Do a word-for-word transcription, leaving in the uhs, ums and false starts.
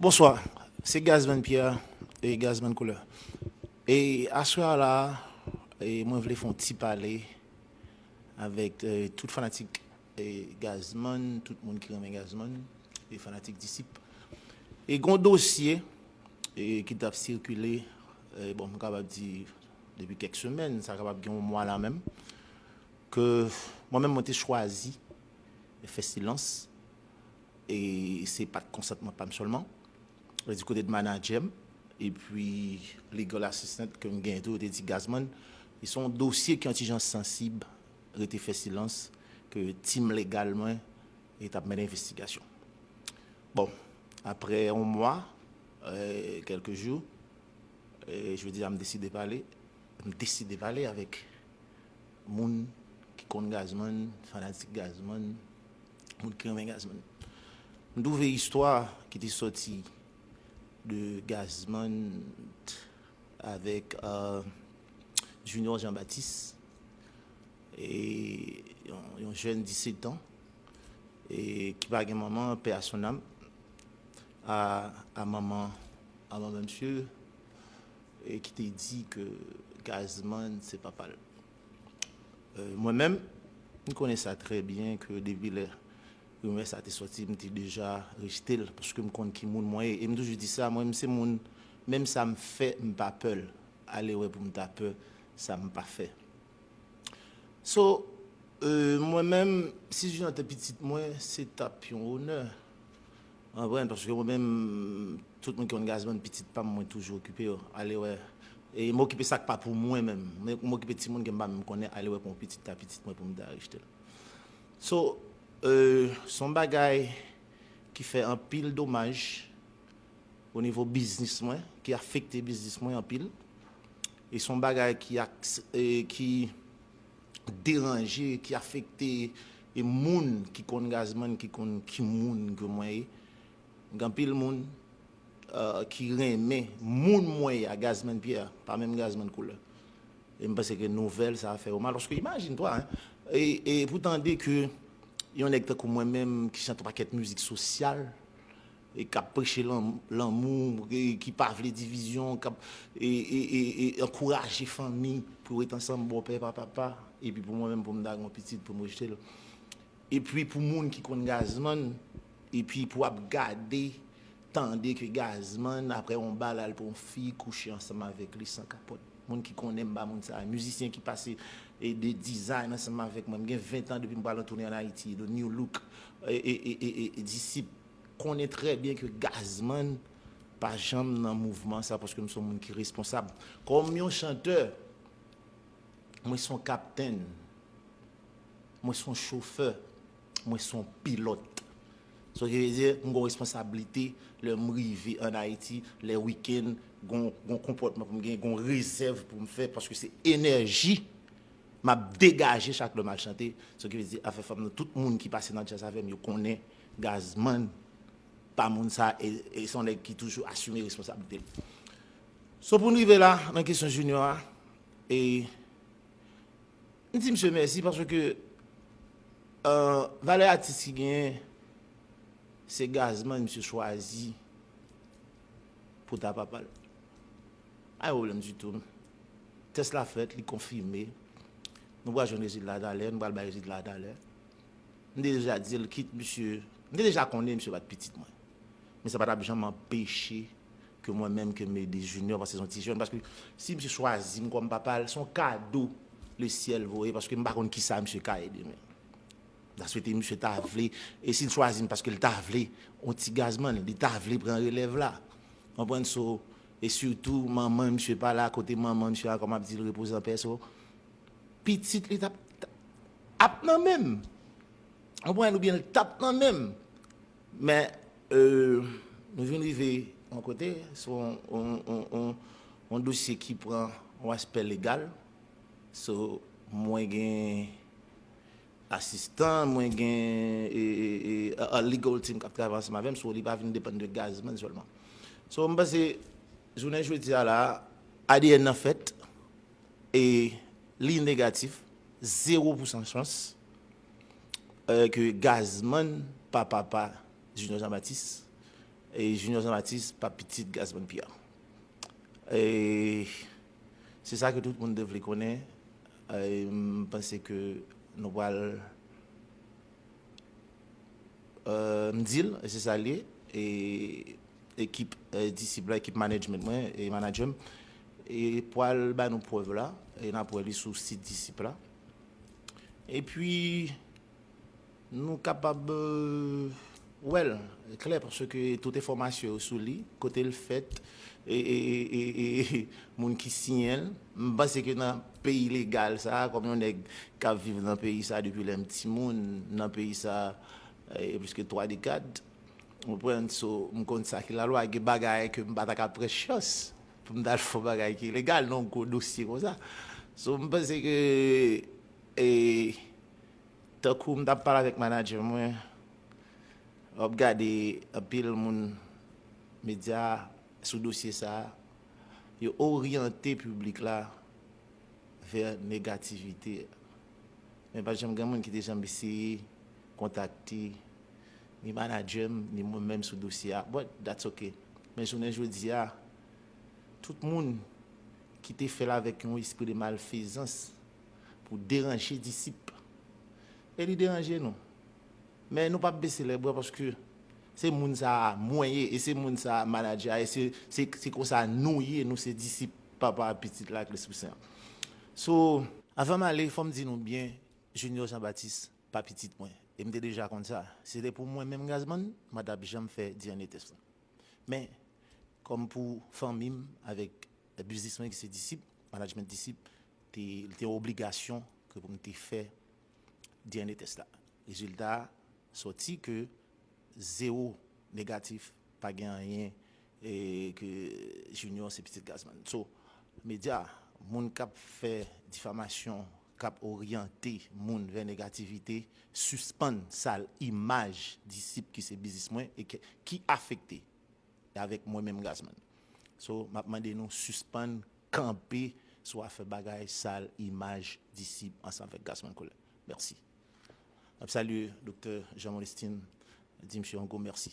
Bonswa, se Gazman Pierre e Gazman Koulè. E aswè a la, e mwen vle fè yon ti pale avèk e, tout fanatik e, Gazman, tout moun ki renmen Gazman, e fanatik Disip. E gon dosye e, ki t ap sikile, e, bon, m kapab di depi kèk semèn, sa kapab gen yon mwa la menm, ke mwen menm mwen te chwazi fè silans, e se pa t konsantman pa m sèlman, e di kote de manadjè m, epi legal assistant ke m genyen tou, yo te di Gazman, e se yon dosye ki yon ti jan sansib, rete fè silans, ke tim legal mwen e t ap mennen envestigasyon. Bon, aprè yon mwa, e, kèlke jou, e, je veux dire, m deside pale, m deside pale avèk moun ki konn Gazman, fanatik Gazman, moun ki renmen Gazman. M twouve istwa ki te sòti de Gazman avèk e, Junior Jean Baptiste, e yon, yon jèn disèt an, e ki pa gen manman, paix à son âme, a, a manman, a manman misye, e ki te di ke Gazman se papa l. E, mwen menm, m konnen sa trè byen ke depi lè rimè sa te sòti, m te deja rejte l, paske m konn ki moun mwen ye. E m toujou di sa, mwen, m se moun, menm sa m fè, m pa pè l. Ale wè pou m ta pè sa m pa fè. So, e, mwen menm, si Junior te pitit mwen, se t ap yon onè. Ou konprann? Paske mwen menm, tout moun ki konn Gazman, pitit pa m, mwen toujou okipe yo. Ale wè. E m okipe sa k pa pou mwen menm. Men m okipe timoun ke m pa menm konnen, ale wè pou yon pitit ta pitit mwen pou m ta rejte l. So, e, se yon bagay ki fè anpil domaj o nivo biznis mwen, ki afekte biznis mwen anpil. E se yon bagay ki, e, ki deranje, ki afekte e moun ki konn Gazman, ki konn ki moun ke mwen ye. Gen anpil moun e, ki renmen moun mwen ye a, Gazman Pierre, pa menm Gazman Koulè. E m panse ke nouvèl sa a fè yo mal. Paske imajine twa, hein, e, e pou tande ke yon nèg tankou mwen menm ki chante yon pakèt mizik sosyal, e k ap preche lan- lanmou, e ki pa vle divizyon, k ap e, e, e, e ankouraje fanmi pou yo ret ansanm, bòpè, pa papa, epi pou mwen menm, pou m ta gen yon pitit, pou m rejte l. Epi pou moun ki konn Gazman, epi pou ap gade, tande ke Gazman, aprè yon bal, al pran yon fi, kouche ansanm avèk li san kapòt. Moun ki konnen m ba moun sa, mizisyen ki pase e de design ansanm avèk mwen. M gen ven tan depi m pral an toune ann Ayiti, The New Look, e, e, e, e, e, Disip konnen trè byen ke Gazman pa janm nan mouvman sa, paske m se yon moun ki responsab. Kòm yon chantè, mwen se yon kaptenn, mwen se yon chofè, mwen se yon pilòt. Sa ki vle di, m gen yon responsablite lè m rive ann Ayiti, lè wikenn, gon, gon konpòtman pou m gen, gon rezèv pou m fè, paske se enèji m ap degaje chak lè m al chante. Sa ki vle di, afè fanm nan, tout moun ki pase nan djaz avè m, yo konnen Gazman pa moun sa, e, e se yon nèg ki toujou asime responsablite l. So, pou n rive la, nan kesyon Junior a, e m di misye mèsi paske, e, valè atis ki genyen, se Gazman misye chwazi pou ta papa l. Pa gen pwoblèm ditou. Tès la fèt, li konfime. Nou pral jwenn rezilta talè, nou pral bay rezilta talè. M te deja di l, kit misye, m te deja konnen misye pa t pitit mwen. Men sa pa t ap janm anpeche ke mwen menm ke m ede Junior, paske se yon ti jèn. Paske si misye chwazi m kòm papa l, se yon kado lesyèl voye, paske m pa konn kisa misye ka ye demen. M ta swete misye ta vle, e si l chwazi m paske l ta vle, yon ti Gazman, li ta vle pran relèv la. Konprann? So, e sitou, manman misye pa la, kote manman misye a, kòm ap di l, repoze an pè, so, pitit li t ap, t ap nan men m. Konprann? Oubyen l t ap nan men m. Men, e, nou vin rive yon kote, se yon, yon, yon, yon, yon dosye ki pran yon aspè legal. So, mwen gen asistan, mwen gen, e, e, e, a, a legal team k ap travay ansanm avè m, so li pa vin depann de Gazman sèlman. So, m panse, jounen jodi a la, A D N nan fèt, e li negatif, zewo pousan chans, e, ke Gazman pa papa Junior Jean Baptiste, E Junior Jean Baptiste pa pitit Gazzman Pierre. E se sa ke tout moun te vle konnen. E m panse ke nou pral, e, m di l, e se sa l ye. E ekip, e, disip la, ekip management mwen e manager m, e pral ba nou prèv la, e n ap wè li sou sit disip la. Epi nou kapab, e, wè l klè, paske tout enfòmasyon yo sou li, kote l fèt, e, e, e, e, e moun ki siyen l. M panse ke nan peyi legal sa, kòm yon nèg k ap viv nan peyi sa depi lè m timoun, nan peyi sa, e, plis ke twa dekad, ou konprann? So, m konn sa ki lalwa, gen bagay ke m pa ta ka pran chans pou m t al fè yon bagay ki ilegal nan yon gwo dosye konsa. So, m panse ke, e, tankou m t ap pale avèk manager mwen, w ap gade anpil moun medya sou dosye sa a, yo oryante piblik la vè negativite. Men pa t janm gen moun ki te janm eseye kontakte ni manager m, ni mwen menm sou dosye a. But that's okay. Men jounen jodi a, tout moun ki te fè l avèk yon espri de malfezans pou deranje disip, e li deranje nou. Men nou p ap bese lèbra paske se moun sa a mwen ye, e se moun sa a manager a, e se, se, se konsa nou ye, nou se disip Papa a, Pitit la ak Lespri Sen an. So, avan m ale, fò m di nou byen, Junior Jean Baptiste pa pitit mwen. E m te deja konn sa. Si se te pou mwen menm Gazzman, mwen t ap janm fè D N A test lan. Men, kòm pou fanmi m avèk biznis mwen ki se Disip, management Disip, te, li te yon obligasyon ke pou m te fè D N A test la. Rezilta a sòti ke zewo negatif, pa gen anyen, e ke Junior se pitit Gazzman. So, medya, moun k ap fè difamasyon, k ap oryante moun vè negativite, sispann sal imaj Disip ki se biznis mwen e ke, ki afekte avèk mwen menm Gazzman. So, m ap mande nou sispann kanpe sou afè bagay sal imaj Disip ansanm avèk Gazzman Collet. Mèsi. M ap salye Doktè Jean Molestin, di misye yon gwo mèsi.